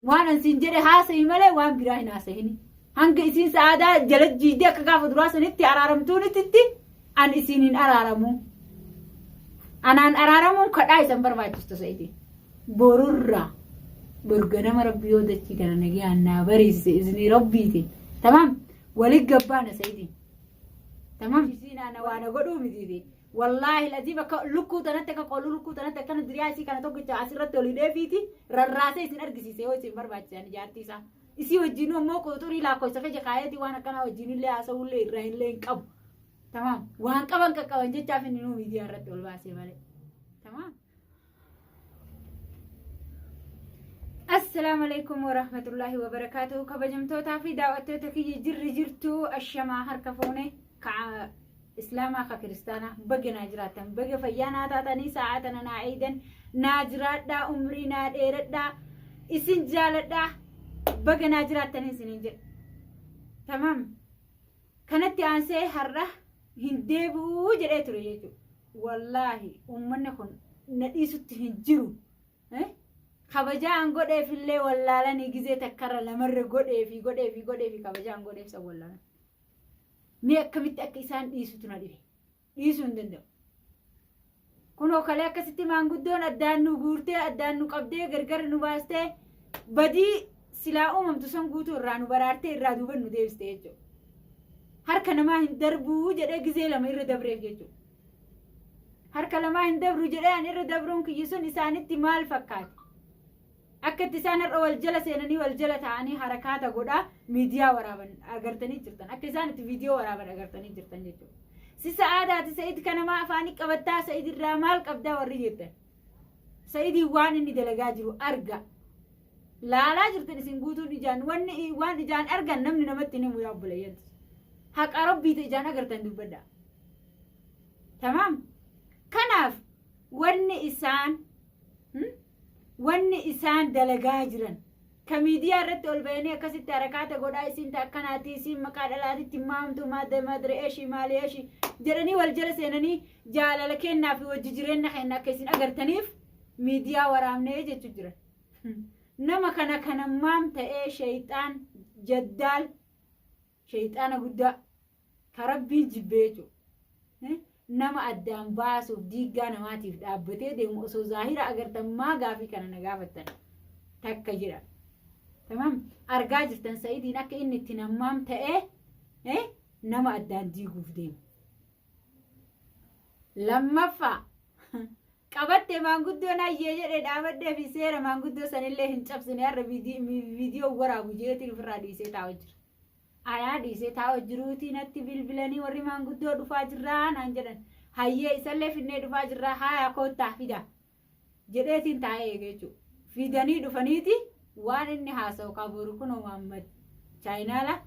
Waan an siin jedhe haasa'i malee waan biraa hin haasa'ini. Hanga isiin sa'aadaa jala jiidee akka gaafa duraa sanitti araaramtuunititti an isiin hin araaramu. Anaan araaramuun kadhaa isan barbaachistu sa'iti. Borurraa borganama rabbi yoo dachii kana nagayaan naa bariisise isinii rabbiitiin. Tamaam wali gabbaana sa'itiin. Tamaam isiin ana waana godhuu mitiiti. Wallaahi laziim akka lukkuu tanatti akka qooluu lukkuu tanatti akkana diriyaa isii kana tokkicha asirratti ol hidheefiiti rarraasee isin argisiise yoo isin barbaachise ani jaartii isaa. Isii wajjin ammoo quxurii lakkoofsa keessa kaayeeti waan akkanaa wajjin illee haasa'ullee irraa illee hin qabu. Tamaam waan qaban qaqqaban jechaaf inni nuu miidiyaa irratti ol baasee malee. Tamaam. Assalaamu alaikum warahmatullaahi wabarakaatuhu kabajamtootaa fi daawwattoota kiyya jirri jirtu ashamaa harka fuune ka islaamaa ka kiristaanaa baga naa jiraattan baga fayyaa naa taatanii sa'aa tana naa eeydan naa jiraadhaa umrii naa dheeradhaa isin jaaladhaa baga naa jiraattanii isiniin jedha tamaam Kanatti aansee har'a hin deebi'u jedhee ture jechuudha. Wallaahi uummanni kun na dhiisutti hin jiru. Kabajaa an godheef illee wallaalanii gizee takkarra lamarra godheefi godheefi godheefi kabajaa an godheef san wallaalan. Mee akkamitti akka isaan dhiisutu na dhibe. Dhiisuu hin danda'u. Kunoo kalee akkasitti maanguddoon addaan nu guurtee addaan nu qabdee gargar nu baastee badii silaa uumamtu san guutuu irraa nu baraartee irraa duuban nu deebiste jechuudha. Harka namaa hin darbuu jedhee gizee lama irra dabreef jechuudha. Harka lamaa hin dabru jedhee an irra dabruun kiyyi sun isaanitti maal fakkaate? Akka itti isaan har'a wal jala seenanii wal jala taa'anii harakaata godhaa miidiyaa waraaban agartanii jirtan. Akka isaan itti viidiyoo waraaban agartanii jirtan jechuudha. Si sa'aadaati Sa'id kanamaa afaanii qabattaa Sa'id irraa maal qabdaa warri jettan. Sa'idiin waan inni dalagaa jiru arga. Laalaa jirtan isin guutuun ijaan wanni waan ijaan argan namni namatti hin himu yaa obboleeyyan. Haqa rabbiita ijaan agartan dubbadha. Tamaam. Kanaaf wanni isaan Wanni isaan dalagaa jiran ka miidiyaa irratti ol bayanii akkasitti harakaata godhaa isiin ta akkanaati isiin maqaa dhalaatitti maamtu madre eshi maali eshi jedhanii wal jala seenanii jaalala kennaa fi wajji jireenna kenna akka isin agartaniif miidiyaa waraabnee jechu jiran. Nama kana kana maam ta'ee sheeyxaan jaddaal Sheyxaana guddaa ka Rabbiin jibbee jechuudha. Nama addaan baasuuf diiggaa namaatiif dhaabbatee deemu osoo zaahira agartan maa gaafii kana na gaafattan takka jedha. Tamam argaa jirtan Sa'idiin akka inni itti nammaam ta'ee nama addaan diiguuf deemu. Lammaffaa qabatte maanguddoon hayyee jedhe dhaabadhee fi seera maanguddoo sanillee hin cabsine har'a viidiyoo waraabu jeetiin ofirraa dhiisee taa'u jira. Anaa dhiisee taa'u jiruutii natti bilbilanii warri maanguddoo dhufaa jirraa naan jedhan. Hayyee isallee finnee dhufaa jirraa haaya koottaa fida jedheetiin taa'ee eege jechuudha. Fidanii dhufaniiti waan inni haasa'u kaboru kunoo Muhammad chaayinaala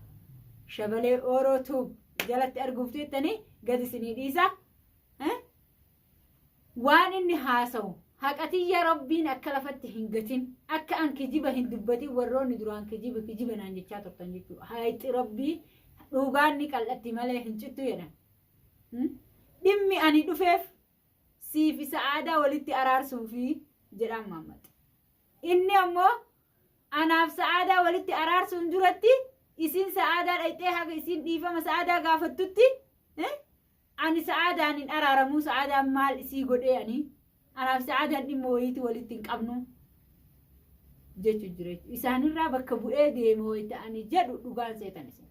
shabalee Ooroo Tuub jalatti arguuf teettanii gadi isinii dhiisa. Waan inni haasawu haqa tiyya Rabbiin akka lafatti hin gatin akka an kijiba hin dubbatin warroonni duraan kijiba kijiba naan jechaa turtan jechuudha. Hayxi Rabbii dhugaan ni qal'atti malee hin cittu jedhan. Dhimmi ani dhufeef siifi sa'aadaa walitti araarsuufi jedhaan Muhammad. Inni ammoo anaaf sa'aadaa walitti araarsuun duratti isiin sa'aadaa dhayxee haga isiin dhiifama sa'aadaa gaafattutti Ani sa'aadaan hin araaramuu sa'aadaan maal isii godhee ani anaaf sa'aadaan dhimma wayiitu walitti hin qabnu jechu jira jechuudha. Isaanirraa bakka bu'ee deeme wayita ani jedhu dhugaan seetan isin.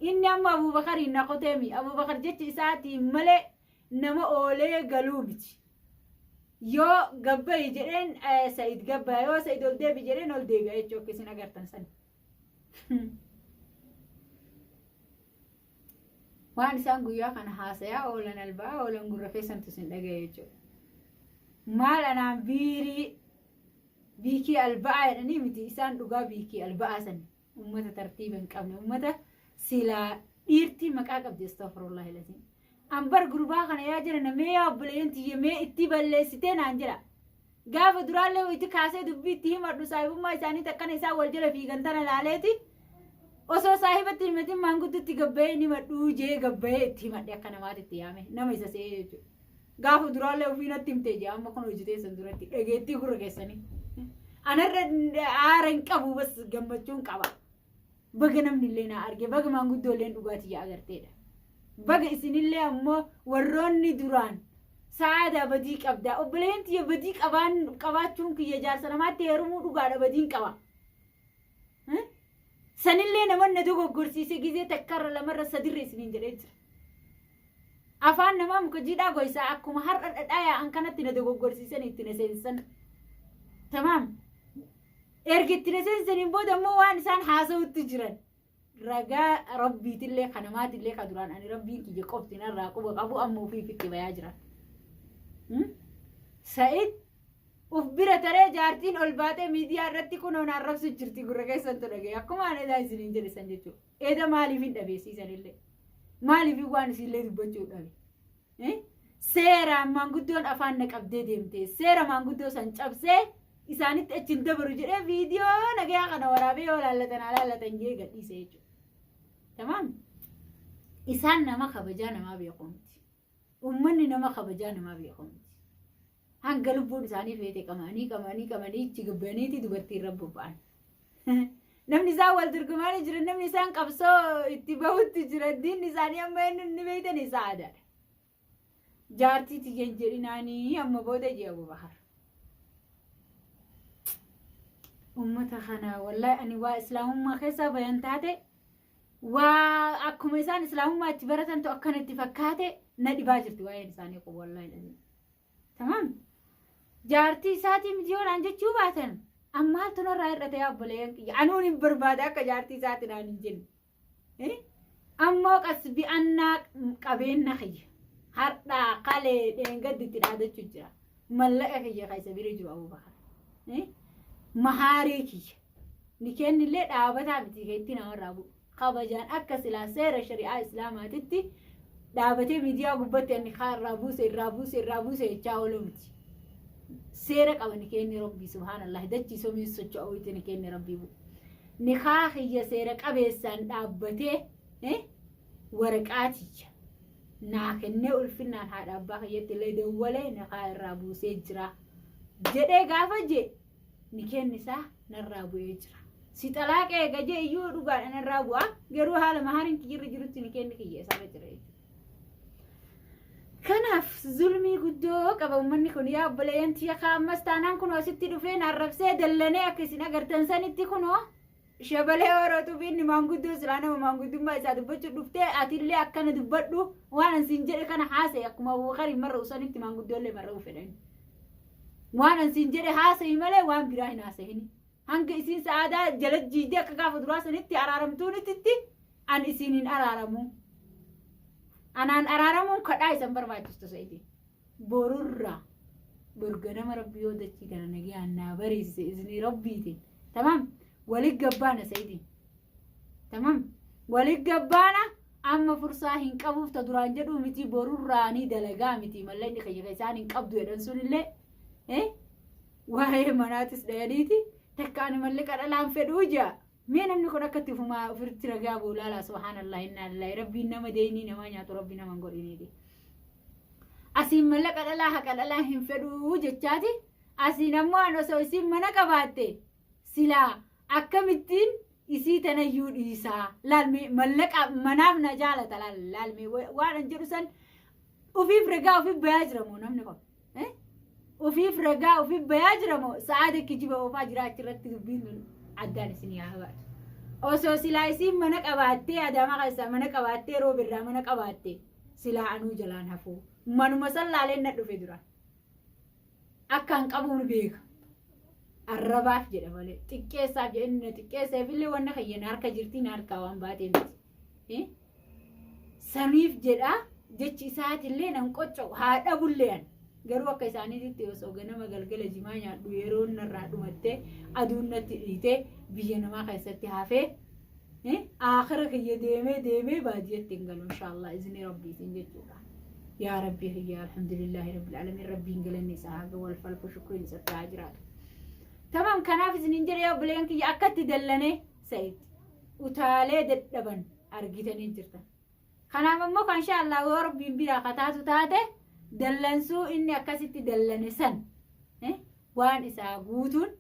Inni amma Abuubakariin na koteemi. Abuubakar jecha isaatiin malee nama oolee galuu miti. Yoo gabbayi jedheen Sa'id gabbaya yoo Sa'id ol deebi jedheen ol deebi'a jechuudha akka isin agartan sana. Waan isaan guyyaa kana haasayaa oolan alba'aa oolan gurra keessantu isin dhaga'e jechuudha. Maal anaan biirii biikii alba'aa jedhanii miti isaan dhugaa biikii alba'aa san ummata tartiiba hin qabne ummata silaa dhiirtii maqaa qabdi astagfirullahi laziim. An bar gurbaa kana yaa jira mee yaa obboleeyyan tiyya mee itti balleessitee naan jedha. Gaafa duraallee wayitti kaasee dubbii itti himadhu saahibummaa isaanii takkana isaan wal jala fiigan tana laaleeti osoo saahibatti himatin maanguddutti gabbayee hin himadhuu jee gabbayee itti himadhe akka namaatti itti yaame nama isa se'ee jechuudha. Gaafa duraallee ofii natti himte jee amma kun hojii teessan duratti dhageettii gurra keessanii. Anarra aara hin qabu bas gammachuun qaba. Baga namni illee naa arge baga maanguddoo illee dhugaatii agarteedha. Baga isinillee ammoo warroonni duraan sa'aadaa badii qabdaa obboleeyyan tiyya badii qabaan qabaachuun kiyya jaarsa namaatti heerumuu dhugaadha badiin qaba. Sanillee naman na dogoggorsiise gizee takkarra lamarra sadirra isiniin jedhee jira. Afaan namaa muka jiidhaa goysaa akkuma har'a dhadhaa yaa'an kanatti na dogoggorsiisan itti na seensan. Tamaam. Erga itti na seensaniin booda immoo waan isaan haasa'utti jiran. Ragaa rabbiitillee ka namaatillee ka duraan ani rabbiin kiyya qofti narraa quba qabu amma ofiif itti bayaa jiran. Sa'id uf bira taree jaartiin ol baatee miidiyaa irratti kunoo na arrabsu jirti gurra keessantu dhagaye akkuma ani edaa isiniin jedhe san jechuudha. Eda maaliif hin dhabeessiisan illee? Maaliif waan isinillee dubbachuu dhabe? Seeraan maanguddoon afaan na qabdee deemte. Seera maanguddoo san cabsee isaanitti achi hin dabaru jedhee viidiyoo nagayaa kana waraabee yoo laallatan haa laallatan jedhee gadhiise jechuudha. Tamaam? Isaan nama kabajaa namaa beeku miti. Uummanni nama kabajaa namaa beeku miti. Hanga lubbuun isaanii feete qama'anii qama'anii qama'anii ichi gabbaniiti dubartii irra bobba'an. Namni isaan wal dorgomaanii jiran namni isaan qabsoo itti bahutti jiran diinni isaanii amma inni ni beektan isaa aadaadha. Jaartii tiyya hin jedhinaanii amma booda jee Abubakar. Uummata kana wallahi ani waa islaamummaa keessaa bayan taate waa akkuma isaan islaamummaa itti baratantu akkana itti fakkaate na dhibaa jirti waa'een isaanii kun wallahi lazim. Tamaam. Jaartii isaatii miti yoo naan jechuu baatan ammaaltu narraa hir'ate yaa obboleeyyan kiyya. Anuun hin barbaada akka jaartii isaati naan hin jenne. Ammoo qasbi annaa qabeenna kiyya. Hardhaa kalee dheengaddi itti dhaadachuu jira. Mallaqa kiyya ka isa bira jiru Abubakar. Mahaarii kiyya. Nikeenni illee dhaabataa miti ka itti namarraa bu'u. Kabajaan akka silaa seera shari'aa islaamaatitti dhaabatee miidiyaa gubbatti ani kaa irraa buuse irraa buuse irraa buuse jechaa ooluu miti. Seera qaba nikeenni rabbii subhaanallah dachii somii socho'uu itti nikeenni rabbii bu'u. Nikaa kiyya seera qabeessaan dhaabbatee waraqaa tiyya naa kennee ulfinnaan haadha abbaa kiyyatti illee dawwalee nikaa irraa buusee jira jedhee gaafa jee nikeenni isaa narraa bu'ee jira. Si xalaaqa eega jee iyyuu dhugaadha narraa bu'a garuu haala mahaariin kiyyirra jirutti nikeenni kiyya isarra jira jechuudha. Kanaaf zulmii guddoo qaba uummanni kun yaa obboleeyyan tiyya kaa ammas taanaan kunoo asitti dhufee na arrabsee dallanee akka isin agartan sanitti kunoo shabalee orootu fi inni maanguddoo silaa nama maanguddummaa isaa dubbachuu dhuftee atillee akkana dubbadhu waan an siin jedhe kana haasa'e akkuma Abubakariin marra'u sanitti maanguddoollee marra'u fedhan. Waan an siin jedhe haasa'i malee waan biraa hin haasa'ini. Hanga isiin sa'aadaa jala jiidee akka gaafa duraa sanitti araaramtuunititti an isiin hin araaramu. Anaan araaramuun kadhaa isan barbaachistu sa'iti. Borurraa borganama rabbi yoo dachii kana nagayaan naa bariisise iznii rabbiitiin. Tamaam walit gabbaana sa'itiin. Tamam. Walit gabbaana amma fursaa hin qabuuf ta duraan jedhuu miti borurraa ni dalagaa miti mallaqni kiyya ka isaan hin qabdu jedhan sunillee waa'ee manaatis dhayaniiti takka ani mallaqa dhalaan fedhuu jaa. Mee namni kun akka itti ufumaa ofirratti ragaa ba'u laalaa subhaanallah innaa lillahi rabbiin nama deynii namaa nyaatu rabbi nama hin godhiniiti. Asiin mallaqa dhalaa haqa dhalaa hin fedhuu jechaati asiin ammoo an osoo isiin mana qabaatte silaa akkamittiin isii tanayyuu dhiisaa laal mee mallaqa manaaf na jaalata laal laal mee waan an jedhu san ufiif ragaa ufiif bayaa jira moo namni kun ufiif ragaa ufiif bayaa jira moo sa'aada kijiba oofaa jira achirratti dubbiin tun addaan isin haa baatu osoo silaa isiin mana qabaattee adaamaa keessaa mana qabaattee roobirraa mana qabaatte silaa anuu jalaan hafuu manuma san laaleen na dhufe dura Akkaan qabuun beeka. Arrabaaf jedha malee xiqqeessaaf jedha inni na xiqqeesseef illee wanna kiyya na harka jirti na harkaa waan baatee miti. Saniif jedha jechi isaatillee nan qocca'u haa dhabullee an. Garuu akka isaaniititti osoo ganama galgala jimaa nyaadhu yeroon narraa dhumattee aduun natti dhiitee biyya namaa keessatti hafee aakhira kiyya deemee deemee baadiyyatti hin galu inshaallah izni rabbiitiin jechuudha. Yaa rabbii kiyya alhamdulillaahi rabbil aalamiin rabbiin galanni isaa haa gahu alfalfu shukriin isatti haa jiraatu. Tamam kanaaf isiniin jedhe yaa obboleeyyan kiyya akkatti dallanee Sa'id utaalee dadhaban argitanii jirtan. Kanaaf ammoo kan insha Allah yoo rabbiin biraa kataatu taate dallansuu inni akkasitti dallane san waan isaa guutuun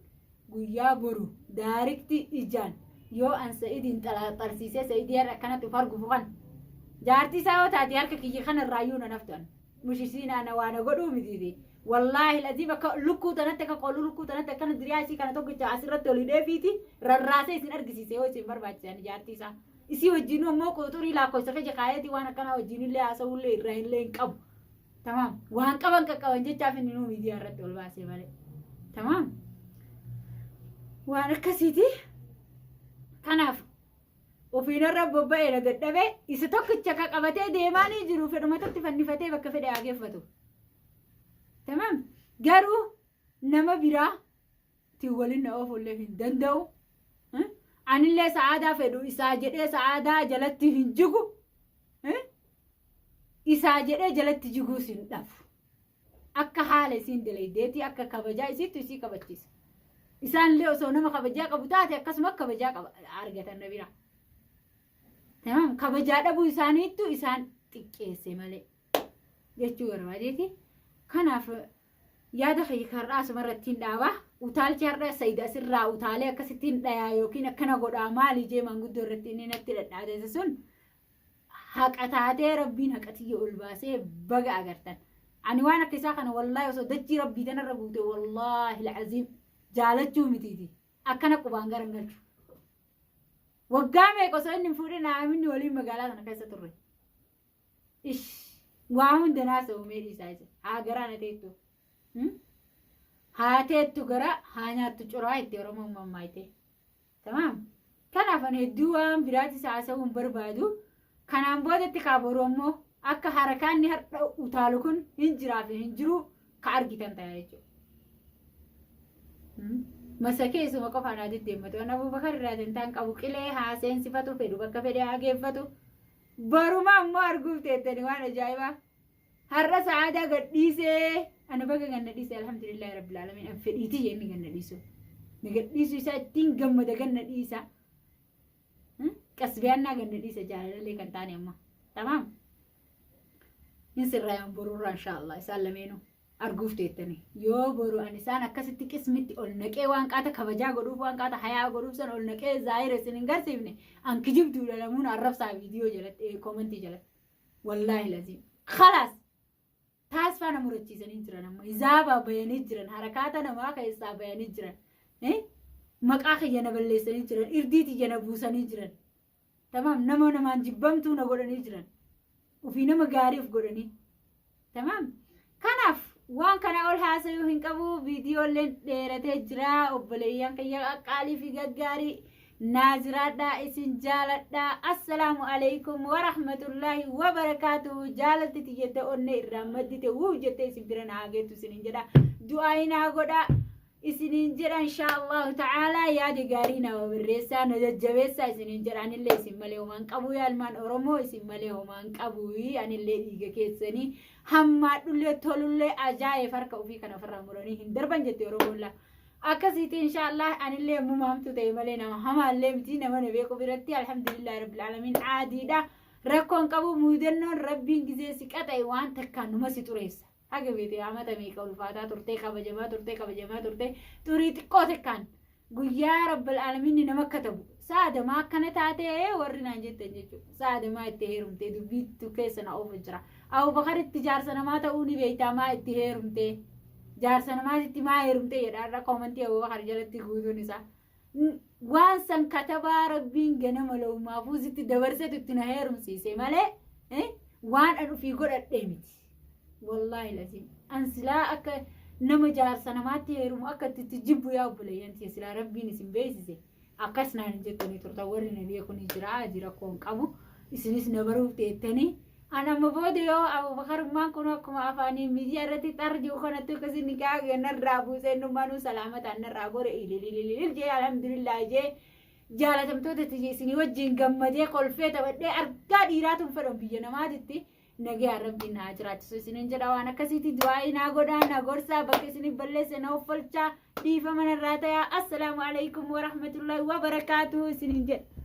Guyyaa boru daarikti ijaan yoo an Sa'idiin xalaaxarsiisee Sa'idii har'a akkanatti of argufu kan jaartii isaa yoo taate harka kiyya kana irraayyuu nan haftu an. Mushisiin ana waa na godhuu mitiiti. Wallaahi lazii bakka lukkuu tanatti akka qolluu lukkuu tanatti akkana diriyaa isii kana tokkicha asirratti ol hidheefiiti rarraasee isin argisiise yoo isin barbaachisan jaartii isaa. Isii wajjinuu ammoo quxurii lakkoofsa keessa kaayeetii waan akkanaa wajjinillee haasa'ullee irraa illee hin qabu. Tamaam. Waan qaban qaqqaban jechaaf inni nuu miidiyaa irratti ol baasee malee. Tamaam. Waan akkasiiti. Kanaaf ofiinarra bobba'ee na dadhabee isa tokkicha ka qabatee deemaa ni jiru fedhumatatti fannifatee bakka fedhe haa geeffatu. Tamaam. Garuu nama biraa tiin waliin na oofullee hin danda'u. Anillee sa'aadaa fedhu isaa jedhee sa'aadaa jalatti hin jigu. Isaa jedhee jalatti jiguus hin dhabu. Akka haala isiin dalaydeetii akka kabajaa isiittu isii kabachiisa. Isaanillee osoo nama kabajaa qabu taate akkasuma kabajaa qaba argatan na bira. Tamam kabajaa dhabuu isaaniittu isaan xiqqeesse malee jechuu barbaadeeti. Kanaaf yaada kiyya karraa asuma irratti hin dhaaba. Utaalchi har'a Sayid asirraa utaalee akkasitti hin dhayaa yookiin akkana godhaa maali jee manguddoo irratti inni natti dhadhaatese sun haqa taatee rabbiin haqa tiyya ol baasee baga agartan. Ani waan akka isaa kana wallaahi osoo dachii rabbii tanarra guute wallaahi al'aziim jaalachuu mitiiti. Akkana qubaan gara hin galchu. Waggaa meeqa osoo inni hin fuudhin aaminni waliin magaalaa kana keessa turre. Ish waa hunda naasa'u mee dhiisaa isa. Haa garaa na teettu. Haa teettu gara haa nyaattu coraa itti Oromoon mammaayite. Tamaam. Kanaaf ani hedduu waan biraatis haasa'uu hin barbaadu. Kanaan boodatti kaa boru ammoo akka harakaanni har'a utaalu kun hin jiraa fi hin jiru ka argitan ta'a jechuudha. Masakee isuma qofaan haa deddeemmatu. An Abubakar irraa dantaan qabu qilee haa seensifatu fedhu bakka fedhe haa geeffatu. Baruma ammoo arguuf teettani waan ajaa'ibaa. Har'a sa'aadaa gad dhiisee ana baga ganna dhiise alhamdulillahi rabbil alamin an fedhiiti inni ganna dhiisu. Na gad dhiisu isaa ittiin gammada ganna dhiisa. Qasbiyaannaa ganna dhiisa jaalalallee kan taane amma. Tamaam. Hin sirraayan borurraa inshaallah isaan lameenuu. Arguuf teettani. Yoo boru ani isaan akkasitti qismitti ol naqee waan qaata kabajaa godhuuf waan qaata hayaa godhuuf san ol naqee zaahira isin hin garsiifne an kijibduudha lamuun arrabsaa viidiyoo jalatti koomentii jalatti. Wallaahi laziim. Khalaas. Taasfaa na murachiisanii jiran amma hizaabaa bayanii jiran harakaata namaa keessaa bayanii jiran. Maqaa kiyya na balleessanii jiran irdii tiyya na buusanii jiran. Tamaam nama namaan jibbamtuu na godhanii jiran. Ofii nama gaarii of godhanii. Tamaam. Kanaaf waan kana ol haasayuu hin qabu viidiyoolleen dheeratee jira obboleeyyan kiyya qaqqaalii fi gaggaarii naa jiraadhaa isin jaaladhaa assalaamu alaikum warahmatullaahi wabarakaatuhu jaalalti tiyyette onnee irraa maddite wuu jettee isin bira naa geettu isinin jedha du'aayi naa godhaa isiniin jedha inshaa Allahu ta'aalaa yaada gaarii nama barreessaa na jajjabeessaa isiniin jedha anillee isin malee homaan qabu yaa ilmaan Oromoo isin malee homaan qabu anillee dhiiga keessanii hammaadhullee tolullee ajaa'eef harka ofii kana ofirraa muranii hin darban jette Oromoon laa. Akkasiiti inshaa Allah anillee ammuma hamtuu ta'e malee nama hamaallee miti nama na beeku biratti alhamdulillahi rabbil aalamiin aadiidha. Rakkoon qabu muudannoon rabbiin gizee si qaxa'e waan takkaan numa si xureessa. Haga beete amata meeqa ulfaataa turtee kabajamaa turtee kabajamaa turtee xurii xiqqoo takkaan guyyaa rabbal aalamiinni nama katabu saadamaa akkana taatee warri naan jettan jechuudha. Saadamaa itti heerumtee dubbiitu keessa na oofu jira. Abubakaritti jaarsa namaa ta'uu ni beektaa maa itti heerumtee jaarsa namaatitti maa heerumtee jedha har'a koomantii Abubakar jalatti guutuun isaa. Waan san katabaa rabbiin ganama lawumaafuu sitti dabarsetu itti na heerumsiise malee waan an ofii godhadhee miti. Wallaahi laziim. An silaa akka nama jaarsa namaatti heerumu akka itti itti jibbu yaa obboleeyyan tiyya silaa rabbiin isin beeksise akkas naan hin jettanii turtan warri na beeku ni jira adii rakkoo hin qabu isinis na baruuf teettanii an amma booda yoo abubakarummaan kun akkuma afaanii miidiyaa irratti xar jiru kanatti akkasii nikaa narraa buusee innummaanuu salaamataan narraa gore ililililil jee alhamdulillah jee jaalatamtoota tiyya isinii wajjin gammadee kolfee taphadhee argaa dhiiraatuun fedhan biyya namaatitti Nagayaan rabbiin na haa jiraachisu isinin jedha waan akkasiiti du'aa'ii naa godhaa na gorsaa bakka isiniif balleesse na offolchaa dhiifama narraa tayaa assalaamu alaikum warahmatullahi wabarakaatuhu isinin jedha.